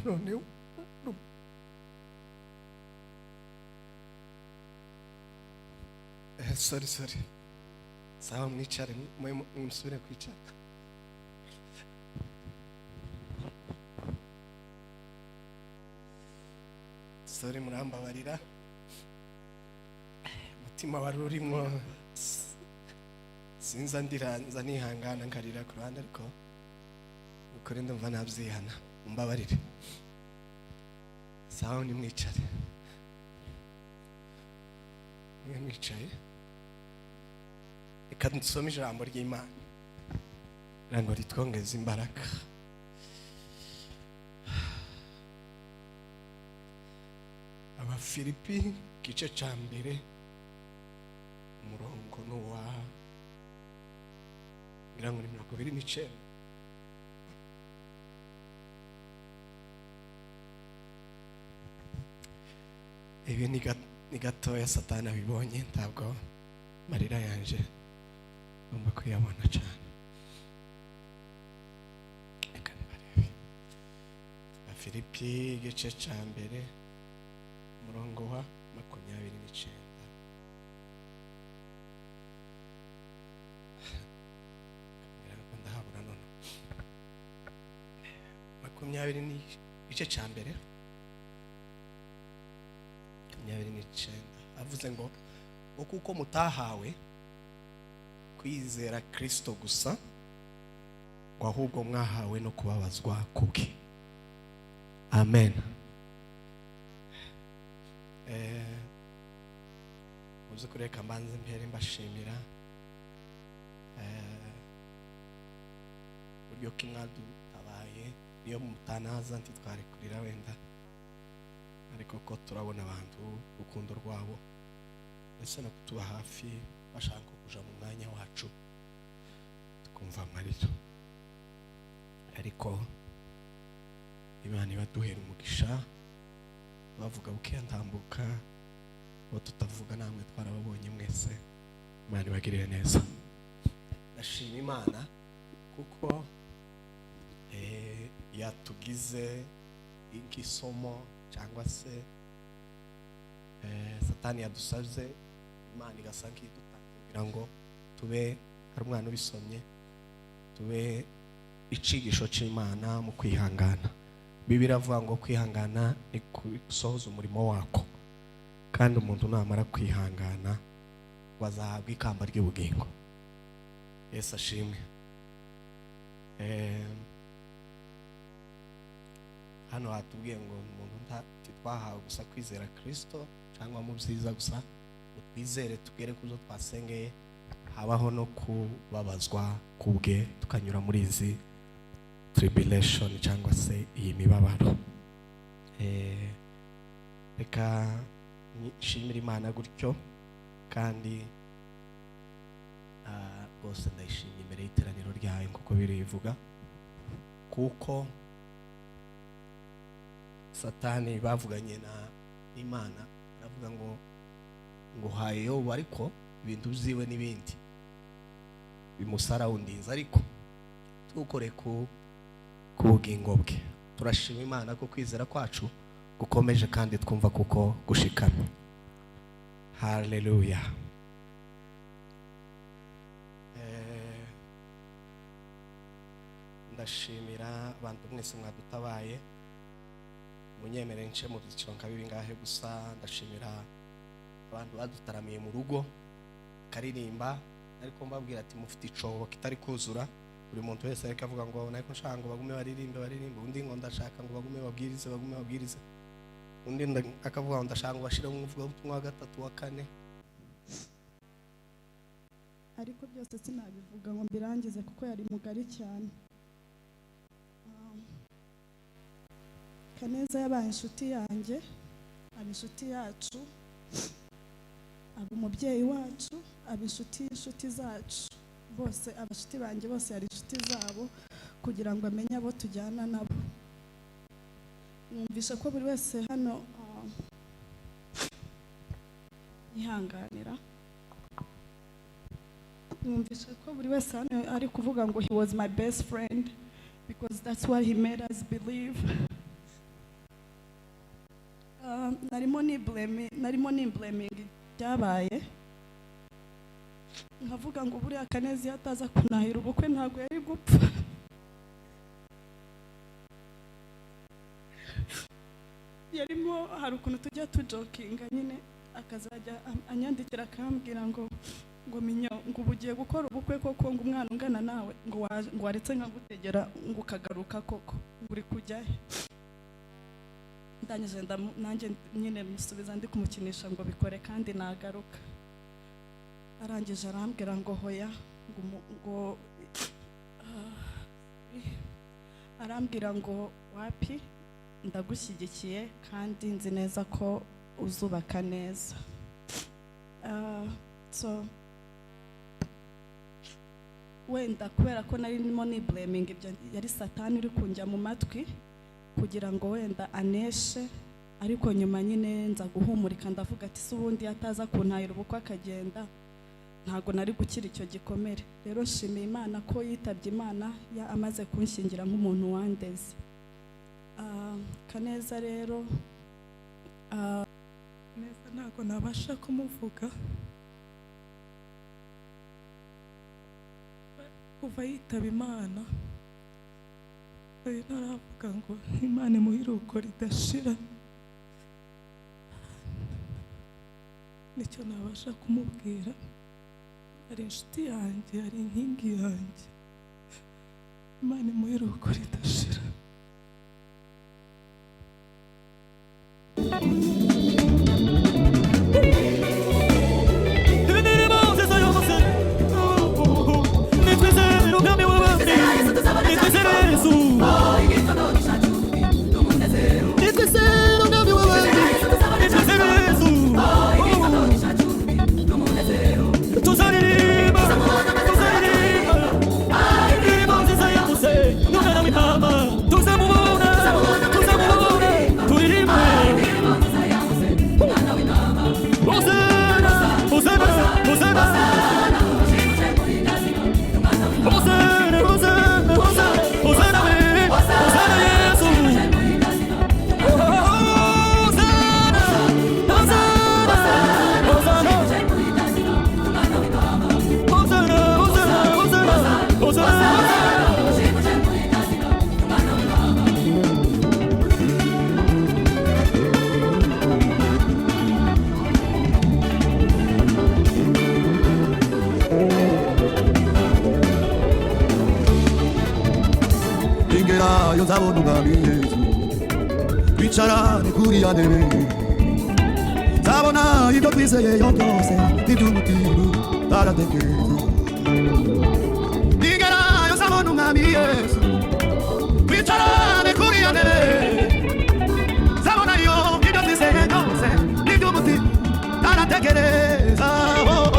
None sorry, sorry. Sawa, mwicare, musubire kwicara. Sorry, murambabarira, umutima wari urimo. Sinza ndira, nza nihangana nkarira ku ruhande, ariko ukuri ndumva nabyihana, mumbabarire. Sawa, nimwicare. Mwe mwicaye, reka dusome ijambo ry'Imana kugira ngo ritwongeze imbaraga. Abafilipi, igice cya mbere, umurongo ni uwa, ngira ngo ni 29. Ibi ni gatoya Satani abibonye, ntabwo marira yanje ngomba kuyabona cyane. Reka nibarebe. Abafilipi, igice cya mbere, umurongo wa 29. Ngira ngo ndahabura none. Makumyabiri ni igice cya mbere, 29, avuze ngo kuko mutahawe kwizera Kristo gusa, ngo ahubwo mwahawe no kubabazwa kubwe. Amen. Mu by'ukuri, reka mbanze mpere mbashimira uburyo ki mwadutabaye. Niyo mutanaza ntitwari kurira wenda, ariko ko turabona abantu urukundo rwabo ndetse no kutuba hafi, bashaka kuja mu mwanya wacu tukumva amarira, ariko Imana ibaduhera umugisha. Bavuga bukeya ntambuka, abo tutavuga namwe twarababonye mwese. Imana ibagirire neza. Ndashima Imana kuko yatugize nk'isomo, cyangwa se Satani yadusabye, Imana igasa nk'idutanze kugira ngo tube, hari umwana ubisomye, tube icigisho cy'Imana mu kwihangana. Bibiliya iravuga ngo kwihangana ni gusohoza umurimo wako, kandi umuntu namara kwihangana ngo azahabwa ikamba ry'ubugingo. Yesu ashimwe. Hano hatubwiye ngo umuntu twahawe gusa kwizera Kirisito cyangwa mu byiza gusa, ngo twizere tugere ku byo twasengeye, habaho no kubabazwa kubwe, tukanyura muri izi tribulation cyangwa se iyi mibabaro. Reka nshimire Imana gutyo, kandi rwose ndayishimye imbere y'iteraniro ryayo, kuko birivuga kuko Satani bavuganye na Imana, aravuga ngo haye Yobu, ariko ibintu byiwe n'ibindi bimusarawundinze, ariko tukore ku bugingo bwe. Turashima Imana ko kwizera kwacu gukomeje kandi twumva kuko gushikamye. Haleluya. Ndashimira abantu mwese mwadutabaye. Munyemere nce mu byiciro nka bingahe gusa. Ndashimira abantu badutaramiye mu rugo karirimba, ariko mbabwira ati mufite icobo kitari kuzura. Buri muntu wese ariko avuga ngo ariko nshaka ngo bagume baririmbe baririmbe, undi ngo ndashaka ngo bagume babwirize bagume babwirize, undi akavuga ngo ndashaka ngo bashire mu muvugabutumwa wa gatatu, wa kane. Ariko byose sinabivuga ngo mbirangize kuko yari mugari cyane. Kaneza yabaye inshuti yanjye, aba inshuti yacu, aba umubyeyi wacu, aba inshuti y'inshuti zacu bose. Abashuti banjye bose yari inshuti zabo, kugira ngo amenye abo tujyana nabo. Numvisha ko buri wese hano yihanganira. Numvise ko buri wese hano ari kuvuga ngo he was my best friend, because that's what he made us believe. Narimo ni blame, narimo ni blaming byabaye, nkavuga ngo buriya Kaneza iyo ataza kunahira ubukwe ntabwo yari gupfa. Yarimo hari ukuntu tujya tujokinga nyine, akazajya anyandikira akambwira ngo minyo, ngo ubu ugiye gukora ubukwe koko, ngo umwana ungana nawe, ngo waretse nkagutegera ngo ukagaruka koko, ngo uri kujya he? Ndangije nanjye nyine musubiza ndi kumukinisha ngo bikore kandi nagaruka. Arangije arambwira ngo hoya, ngo arambwira ngo wapi, ndagushyigikiye kandi nzi neza ko uzubaka neza. So wenda kubera ko nari ndimo ni blaming, ibyo yari satani uri kunjya mu matwi kugira ngo wenda aneshe, ariko nyuma nyine nza guhumurika, ndavuga ati se ubundi ataza kuntahira ubukwe akagenda ntago nari gukira icyo gikomere. Rero nshimiye Imana ko yitabye Imana ya amaze kunshyingira nk'umuntu wandeze. Kaneza rero Neza ntago nabasha kumuvuga kuva yitaba Imana, ntaravuga ngo Imana imuhe iruhuko ridashira, nicyo nabasha kumubwira. Ari inshuti yanjye, ari inkingi yanjye, Imana imuhe iruhuko ridashira. Nzabona umwami Yesu twicarane kuri ya ntebe, nzabona ibyo twizeyeyo byose n'iby'umutima aratekereza. Ningerayo nzabona umwami Yesu twicarane kuri ya ntebe, nzabona yo ibyo twizeye byose n'iby'umutima aratekereza. Oh,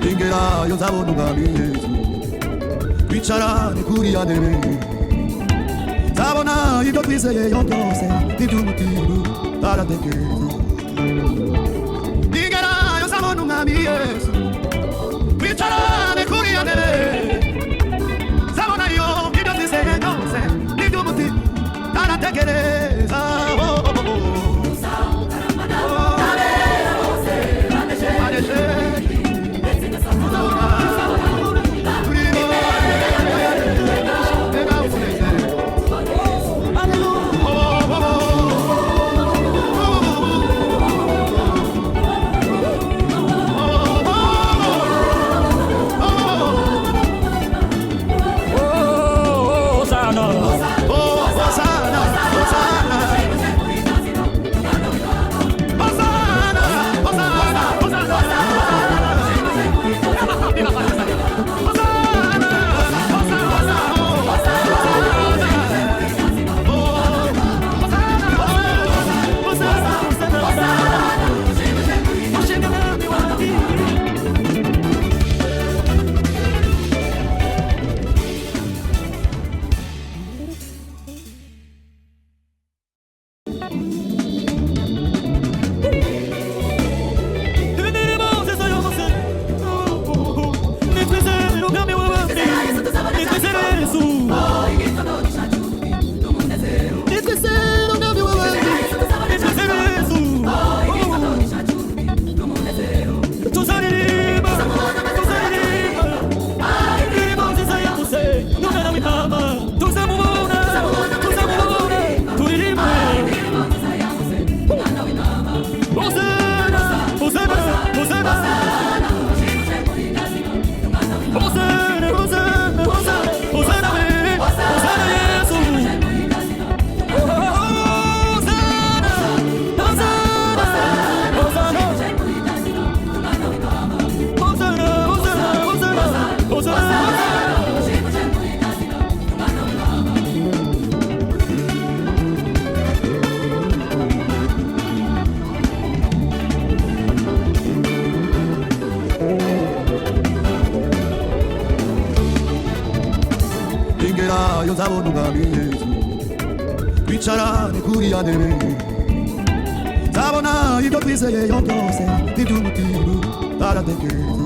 Ningerayo nzabona umwami Yesu, twicarane kuri ya ntebe. Nzabona ibyo twizeyeyo byose, n'iby'umutima utaratekereza. Ningerayo nzabona umwami Yesu, twicarane kuri ya ntebe. Nzabona yo ibyo twizeye byose, n'iby'umutima utaratekereza. Oh, oh, oh, oh. Hosanna. Hosanna, Hosanna. Hosanna, Hosanna, Hosanna. Ningerayo nzabona umwami Yesu, twicarane kuri ya ntebe. Nzabona ibyo twizeyeyo byose, n'iby'umutima utaratekereza.